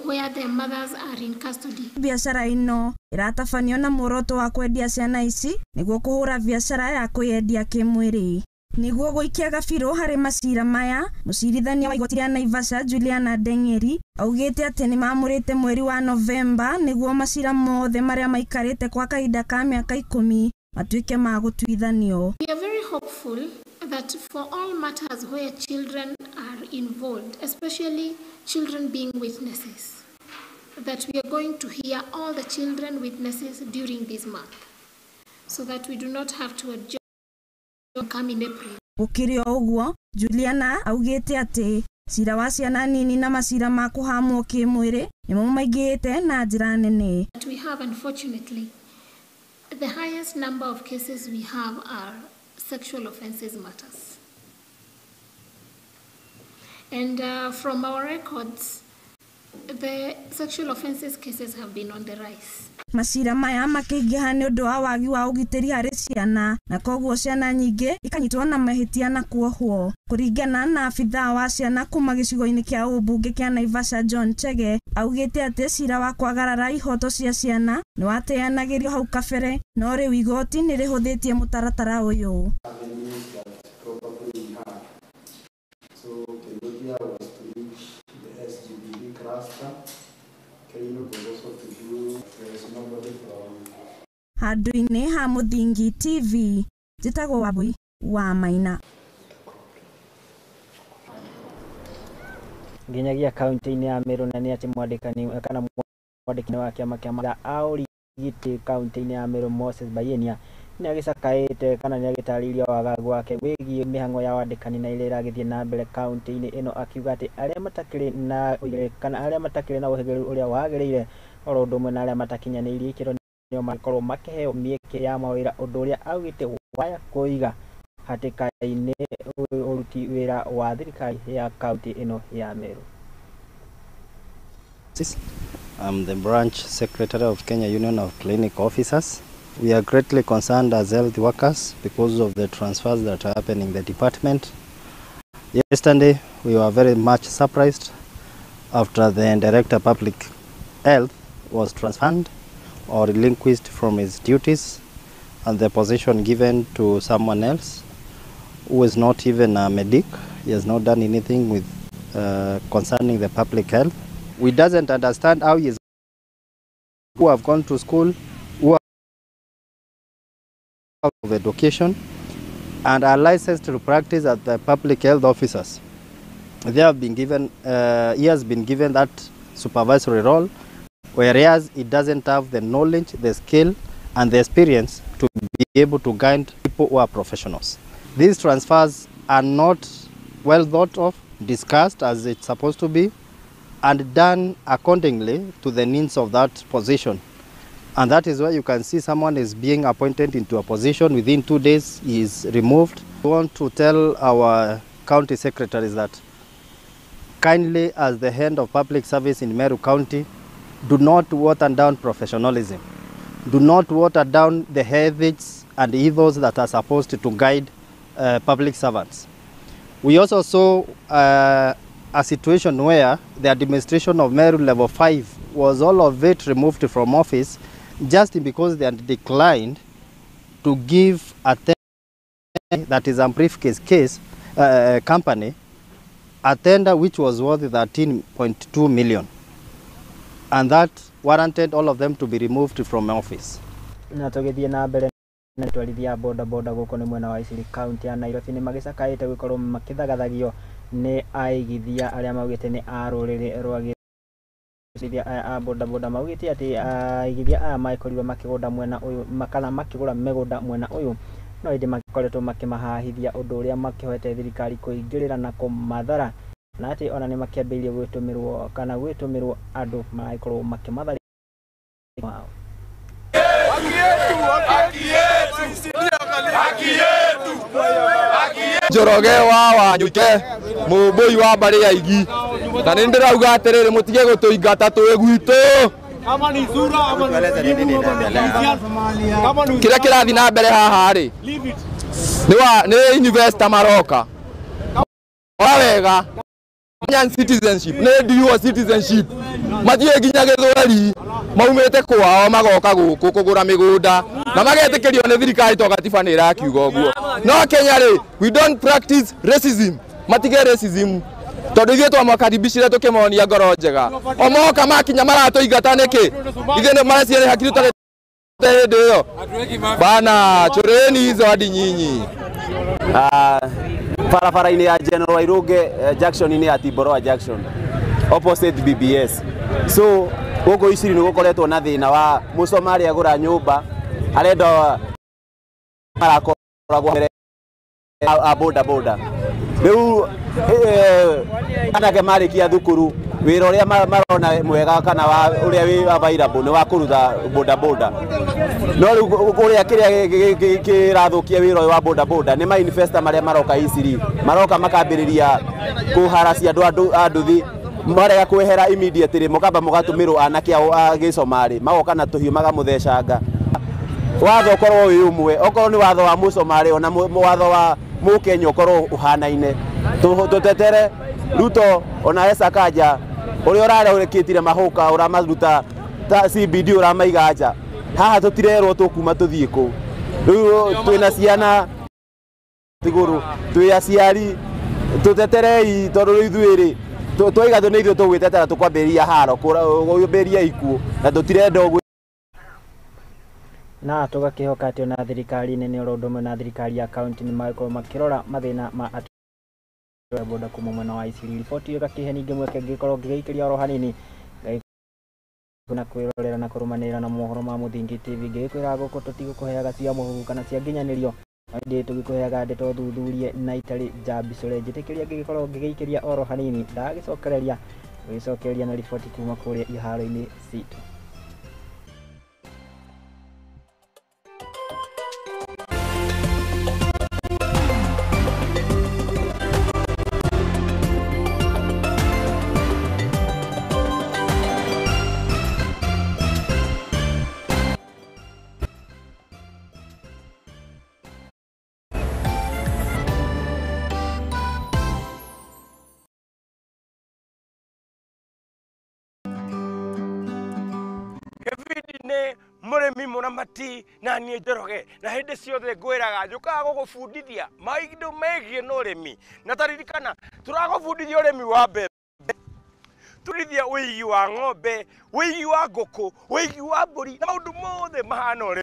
where their mothers are in custody. Biacara ino iratabanio na muoroto wa kwendia ciana ici niguo kuhura biacara ya kwiyendia kimwiri. Niguo guikia gabirũ harĩ macira maya, mũcirithania wa igoti rĩa Naivasha Juliana Ndeng'eri augĩte atĩ nĩmamũrĩte mweri wa Novemba nĩguo macira mothe marĩa maikarĩte kwa kahinda ka mĩaka 10 matuĩke ma gũtuithanio. We are very hopeful that for all matters where children are involved, especially children being witnesses, that we are going to hear all the children witnesses during this month, so that we do not have to adjourn come in April. Gũkĩrĩ o ũguo, Juliana augĩte atĩ cira wa ciana nini na macira ma kũhamwo kĩmwĩrĩ nĩmo maingĩhĩte na njĩra nene. We have, unfortunately, the highest number of cases we have are sexual offences matters. And from our records, the sexual offences cases have been on the rise. Macira maya makĩingĩha nĩ ũndũ wa wagi wa ũgitĩri harĩ ciana na koguo ciana nyingĩ ikanyitwo na mahĩtia na kuohwo. Kũringana na abithaa wa ciana kuma gĩcigo-inĩ kĩa ũmbunge kĩa Naivasha John Chege augĩte atĩ cira wa kwagarara ihoto cia ciana nĩ wateanagĩrio hau kabere no rĩu igoti nĩ rĩhũthĩtie mũtaratara ũyũ. Handũ-inĩ ha Mũthingi TV, njĩtagwo Wambui wa Maina. Nginyagia kaunti-inĩ ya Meru na nĩ atĩ mwandĩkani kana mwandĩkani wa kĩama kĩa a ũrigiti kaunti-inĩ ya Meru Moses Bayenia nĩ agĩcakaĩte kana nĩ agĩtarĩirie wagagu wake wĩgiĩ mĩhang'o ya wandĩkani na ĩrĩa ĩragĩthiĩ na mbere kaunti-inĩ ĩno, akiuga atĩ arĩa matakĩrĩ na kana arĩa matakĩrĩ na ũhĩgĩrĩru ũrĩa wagĩrĩire oro ũndũ ũmwe na arĩa matakinyanĩirie ikĩro nĩo makorwo makĩheo mĩeke ya mawĩra, ũndũ ũrĩa augĩte waya kũiga hatĩka-inĩ ũruti wĩra wa thirikari ya kaunti ĩno ya Meru. I'm the branch secretary of Kenya Union of Clinic Officers. We are greatly concerned as health workers because of the transfers that are happening in the department. Yesterday, we were very much surprised after the Director of Public Health was transferred or relinquished from his duties and the position given to someone else who is not even a medic. He has not done anything with concerning the public health. We doesn't understand how he is who have gone to school, who have of education and are licensed to practice at the public health officers. They have been given, he has been given that supervisory role, whereas he doesn't have the knowledge, the skill, and the experience to be able to guide people who are professionals. These transfers are not well thought of, discussed as it's supposed to be, and done accordingly to the needs of that position. And that is why you can see someone is being appointed into a position, within 2 days he is removed. We want to tell our county secretaries that kindly, as the head of public service in Meru County, do not water down professionalism. Do not water down the ethics and ethos that are supposed to guide public servants. We also saw a situation where the administration of Meru Level 5 was all of it removed from office just because they had declined to give a tender, that is a briefcase case company, a tender which was worth 13.2 million. And that warranted all of them to be removed from office. Na tũgĩthiĩ na mbere na twarithia boda boda gũkũ nĩ mwena wa Isili kaunti ya Nairobi nĩ magĩcakaĩte gũkorwo makĩthagathagio nĩ aigithia arĩa maugĩte nĩ a rũrĩrĩ rwa gĩthia aya a boda boda maugĩte atĩ aigithia aya magĩkorirwo makĩgũnda mwena ũyũ kana makĩgũra mĩgũnda mwena ũyũ no ĩndĩ makoretwo makĩmahahithia ũndũ ũrĩa makĩhoete thirikari kũingĩrĩra na kũmathara na atĩ ona nĩ makĩambĩrĩirie gwĩtũmĩrwo kana gwĩtũmĩrwo andũ maragĩkorwo makĩmatharĩkĩra wao. Njoroge wa Wanyuke mũmbũi wa mbarĩ ya Igi na nĩ ndĩrauga atĩrĩrĩ mũtige gũtũingata twĩ gwitũ kĩrĩa kĩrathiĩ na mbere haha rĩ nĩ investor maroka wega. Kenyan citizenship nĩ dual citizenship mathiĩ nginya Gĩthweri maumĩte kwao magoka gũkũ kũgũra mĩgũnda na magetĩkĩrio nĩ thirikari to gatiba nĩ ĩrakiuga ũguo. No Kenya rĩ, we don't practice racism, matige racism tondũ ithuĩ twamakaribicire tũkĩmonia ngoro njega, o moka makinya maratũingata nĩkĩ? Ithuĩ nĩ mareciria nĩ hakiri tũtarĩ hĩndĩ ĩyo bana, choreni hizo hadi nyinyi. Barabara-inĩ ya General Wairũnge junction-inĩ ya Timboroa junction opposite BBS. So gũkũ Isiri nĩ gũkoretwo na thĩna wa mũcomarĩ agũra nyũmba arenda marakoragwo mbere a boda boda. Rĩu anake marĩkia thukuru wĩra ũrĩa marona mwega kana ũrĩa wĩ available nĩ wa kũruta boda boda. No rĩu ũrĩa kĩrĩa kĩrathũkia wĩra ũyũ wa boda boda nĩ ma investor marĩa maroka Isiri, maroka makambĩrĩria kũharacia andũ a nduthi, marega kwehera immediately mũkamba mũgatũmĩrwo anake ao a gĩcomarĩ magoka na tũhiũ magamũthecanga. Watho ũkorwo wĩ ũmwe, okorwo nĩ watho wa mũcomarĩ ona watho wa mũkenya ũkorwo ũhanaine. Tũtetere Ruto ona Sakaja ũrĩa ũrarekĩtire mahũka ũramaruta ta CBD ũramaiga nja, haha tũtirerwo tũkuma tũthiĩ kũ. Rĩu twĩna ciana igũrũ, twĩ aciari, tũteterei tondũ rĩu ithuĩ rĩ twaiga nĩ ithuĩ tũgwĩtetera tũkwambĩrĩria haro kwambĩrĩria ikuũ na tũtirenda ũguo. Na tũgakĩhoka atĩ ona thirikari nene oro ũndũ ũmwe na thirikari ya kaunti nĩ magĩkorwo makĩrora mathĩna ma atũ boda kuma mwena wa Isiri. Riboti ĩyo ĩgakĩhe ningĩ mweke ngĩkorwo ngĩgĩikĩria oro hanini na kwĩrorera na kũrũmanĩrĩra na mohoro ma Mũthingi TV ngĩgĩkwĩra gũkũ tũtigũkũheaga cia mũhuhu kana cia nginyanĩrio, ĩndĩ tũgĩkũheaga ndeto thuthurie na itarĩ njambicũre. Njĩtĩkĩria ngĩgĩkorwo ngĩgĩikĩria oro hanini ndagĩcokereria gũgĩcokereria na riboti kuma kũrĩa iharo-inĩ citũ. Mũrĩmi mũramati na niĩ Njoroge na hĩndĩ ciothe ngwĩraga njũkaga gũgũbundithia maũndũ megiĩ na ũrĩmi, na taririkana tũragũbundithia ũrĩmi wa mbembe, tũrithia ũigi wa ng'ombe, ũigi wa ngũkũ, ũigi wa mbũri na maũndũ mothe mahana ũrĩmi.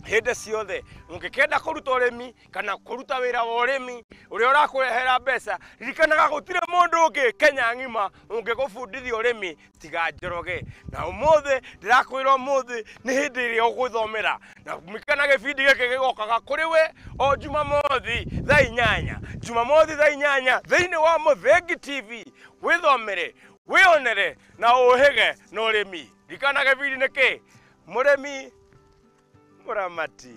Hĩndĩ ciothe ũngĩkenda kũruta ũrĩmi kana kũruta wĩra wa ũrĩmi ũrĩa ũrakũrehera mbeca, ririkanaga gũtirĩ mũndũ ũngĩ Kenya ng'ima ũngĩgũbundithia ũrĩmi tiga Njoroge. Na ũmũthĩ ndĩrakwĩra ũmũthĩ nĩ hĩndĩ ĩrĩa ũgwĩthomera, na mikana gĩbindi gĩkĩ gĩgokaga kũrĩ we o Jumamothi thaa 8, Jumamothi thaa 8 thĩinĩ wa Mũthingi TV. Wĩthomere, wĩonere na ũhĩge na ũrĩmi. Ririkana gĩbindi nĩ kĩ? Mũrĩmi mũramati.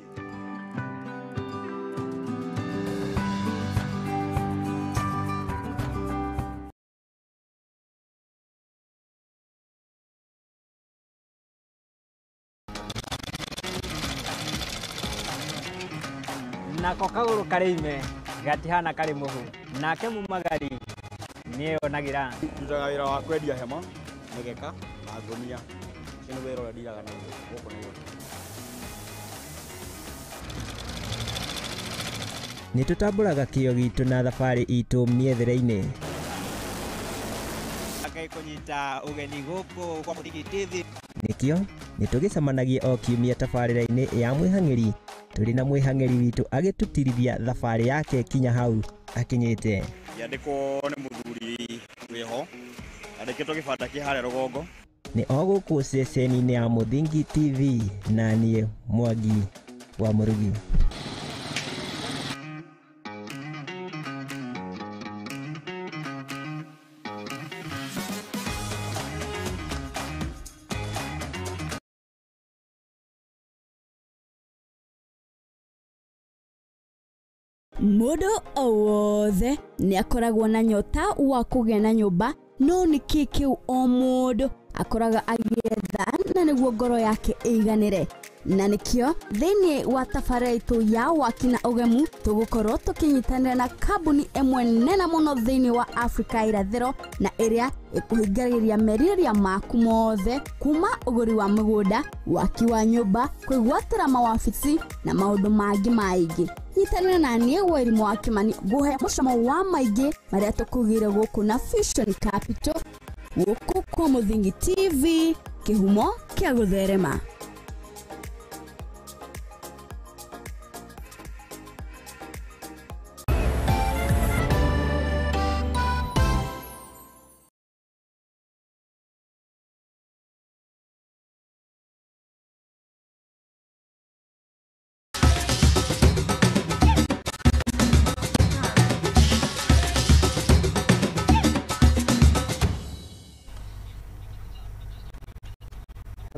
Nako kagũrũ karĩ ime gatihana karĩ mũhu, nake mumagari nĩeyonagĩra. Ndutaga wĩra wa kwendia hema, mĩgeka na ngũnia. Ũcio nĩ wĩra ũrĩa ndiraga naguo gũkũ Nairobi. Nĩ tũtambũraga kĩo gitũ na thabarĩ itũ mĩethere-inĩ. Kũnyita ũgeni gũkũ kwa Mũthingi TV. Nĩkĩo nĩ tũgĩcemanagia o kiumia tabarĩra-inĩ ya mwĩhang'ĩri tũrĩ na mwĩhang'ĩri witũ agĩtũtirithia thabarĩ yake kinya hau akinyĩte. Yandĩkwo nĩ mũthuri wĩho andĩkĩtwo gĩbanda kĩ harĩa rũgongo. Nĩ o gũkũ ceceni-inĩ ya Mũthingi TV na niĩ Mwangi wa Mũrugi. Mũndũ o wothe nĩ akoragwo na nyota wa kũgĩa na nyũmba, no nĩ kĩ kĩu o mũndũ akoraga agĩetha na nĩguo ngoro yake ĩiganĩre. Na nĩkĩo thĩinĩ wa tabarĩra itũ ya waki na ũgemu tũgũkorwo tũkĩnyitanĩra na kambuni ĩmwe nene mũno thĩinĩ wa Afrika irathĩro na ĩrĩa ĩkũhingĩrĩria merirĩria maku mothe kuma ũgũri wa mũgũnda, waki wa nyũmba, kwĩgwatĩra mawabici na maũndũ mangĩ maingĩ. Nyitanĩra na niĩ Wairimu wa Kimani ngũhe mũcamo wa maingĩ marĩa tũkugire gũkũ na Fusion Capital gũkũ kwa Mũthingi TV, kĩhumo kĩa gũtherema.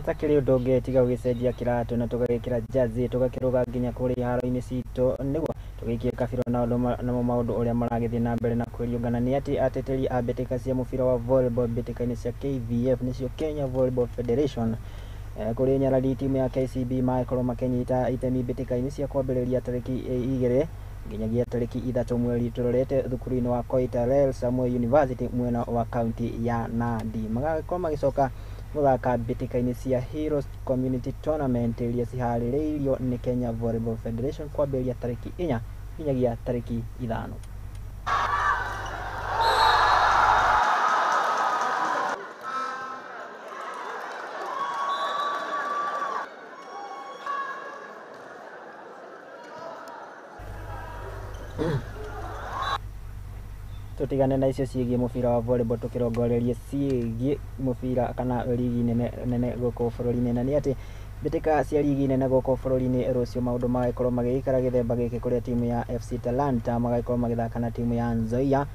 Takiri undu ungi tiga gugicenjia kiratu na tugagikira jazi tugakiruga nginya kuria iharo-inĩ citũ nĩguo tũgĩikie kabirũ na namo maũndũ ũrĩa maragĩthiĩ na mbere na kwĩriũngana nĩ atĩ ateteri a mbĩtĩka cia mũbira wa volleyball mbĩtĩka-inĩ cia KVF nĩcio Kenya Volleyball Federation kũrĩ nyarari timu ya KCB magĩkorwo makĩnyita itemi mbĩtĩka-inĩ cia kwambĩrĩria tarĩki 2 nginyagia tarĩki 3 mweri tũrorete thukuru-inĩ wa Koitalel Samuel University mwena wa kaunti ya Nandi. Magakorwo magĩcoka gũthaka mbĩtĩka-inĩ cia Heroes Community Tournament iria ciharĩrĩirio nĩ Kenya Volleyball Federation kwambĩrĩria tarĩki 4 nginyagia tarĩki 5. Tutigane na icio ciĩgiĩ mũbira wa volleyball tũkĩrongorerie ciĩgiĩ mũbira kana rigi nene nene gũkũ bũrũri-inĩ, na nĩ atĩ mbĩtĩka cia rigi nene gũkũ bũrũri-inĩ rũciũ maũndũ magagĩkorwo magĩikara gĩthemba gĩkĩ kũrĩa timu ya FC Talanta magagĩkorwo magĩthaka na timu ya Nzoia,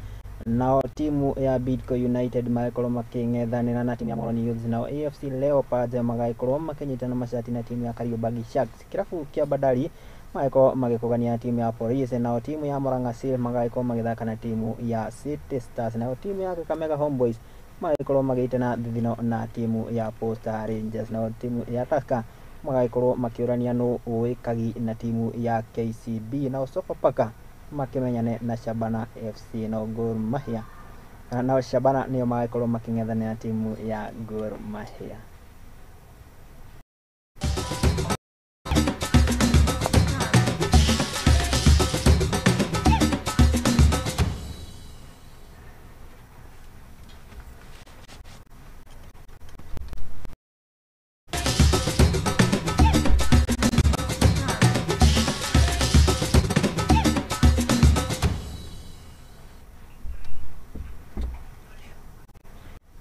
nao timu ya Bidco United magagĩkorwo makĩng'ethanĩra na timu ya Moroni Youths, nao AFC Leopards magagĩkorwo makĩnyitana macati na timu ya Kariobangi Sharks. Kĩrabu kĩa Bandari magagĩkorwo magĩkũgania timu ya Police, nao timu ya Murang'a Seal magagĩkorwo magĩthaka na timu ya City Stars, nao timu ya Kakamega Homeboys magagĩkorwo magĩitana thithino na timu ya Posta Rangers, nao timu ya Tusker magagĩkorwo makĩũrania nũ ũĩkagi na timu ya KCB, nao Sofapaka makĩmenyane na Shabana FC, nao Gor Mahia nao Shabana nĩo magagĩkorwo makĩng'ethanĩra na timu ya Gor Mahia.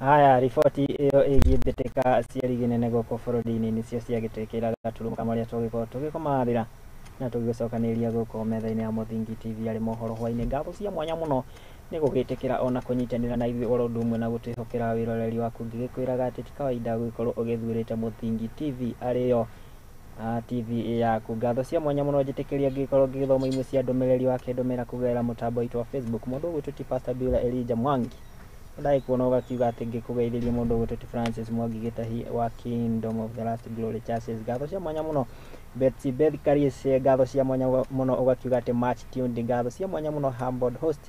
Haya, riboti ĩyo ĩgiĩ mbĩtĩka cia rigi nene gũkũ bũrũri-inĩ nĩcio ciagĩtwĩkĩra gaturuma marĩa tũgĩkorwo tũgĩkũmathĩra na tũgĩgũcokanĩrĩria gũkũ metha-inĩ ya Mũthingi TV arĩ mohoro hwainĩ. Ngatho cia mwanya mũno nĩ gũgĩtĩkĩra ona kũnyitanĩra na ithuĩ oro ũndũ ũmwe na gũtwĩhokera wĩroreri waku, ngĩgĩkwĩraga atĩ ti kawaida gũgĩkorwo ũgĩthurĩte Mũthingi TV arĩyo TV yaku. Ngatho cia mwanya mũno njĩtĩkĩria ngĩkorwo ngĩgĩthoma imwe cia ndũmĩrĩri wakĩndũmĩra kũgerera mũtambo witũ wa Facebook. Mũndũ ũgwĩtwo ti Pastor Beulah Elijah Mwangi ndaikuona ũgakiuga atĩ ngĩkũgeithĩria mũndũ ũgwĩtwo ti Francis Mwangi Gĩtahi wa Kingdom of the Last Glory Churches. Ngatho cia mwanya mũno Betsy Beth Kariese, ngatho cia mwanya mũno ũgakiuga atĩ March tuned. Ngatho cia mwanya mũno Humbled Host,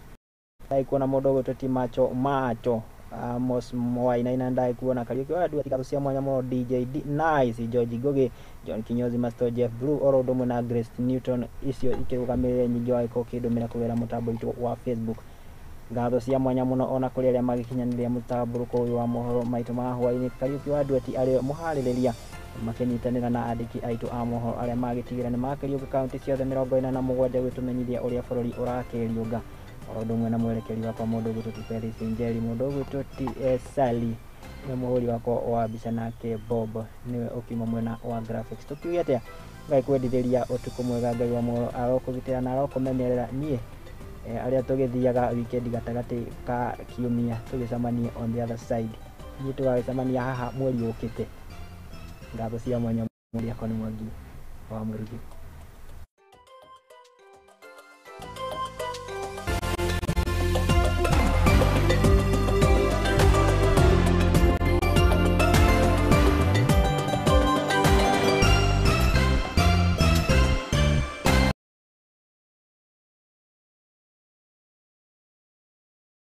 ndaikuona mũndũ ũgwĩtwo ti Macho Macho Amos Mwainaina, ndaikuona Kariũki wa Ndua, ngatho cia mwanya mũno DJ D Nice, George Ngugi, John Kinyozi, Master Jeff Blue oro ũndũ ũmwe na Grace Newton, icio ikĩrũgamĩrĩire nyingĩ wagĩkorwo ũkĩndũmĩra kũgerera mũtambo witũ wa Facebook. Ngatho cia mwanya mũno ona kũrĩ arĩa magĩkinyanĩria mũtambũrũko ũyũ wa mohoro maitũ ma hwainĩ. Kariũki wa Ndueti arĩ mũharĩrĩria makĩnyitanĩra na andĩki aitũ a mohoro arĩa magĩtigĩra nĩ makĩriũnga kaunti ciothe 47 gwĩtũmenyithia ũrĩa bũrũri ũrakĩriũnga, oro ũndũ ũmwe na mwerekeri wakwa mũndũ ũgwĩtwo ti Felix Njeri, mũndũ ũgwĩtwo ti Sally nĩ mũhũri wakwa wa mbica, nake Bob nĩwe ũkiuma mwena wa graphics. Tũkiuge atĩa, Ngai kwendithĩria ũtukũ mwega, Ngai wa muoyo arokũgitĩra na arokũmenyerera niĩ arĩa tũgĩthiaga weekend gatagatĩ ka kiumia tũgĩcemanie on the other side. Ithuĩ tũgagĩcemania haha mweri ũkĩte. Ngatho cia mwanya mũno, yakwa nĩ Mwangi wa Mũrugi.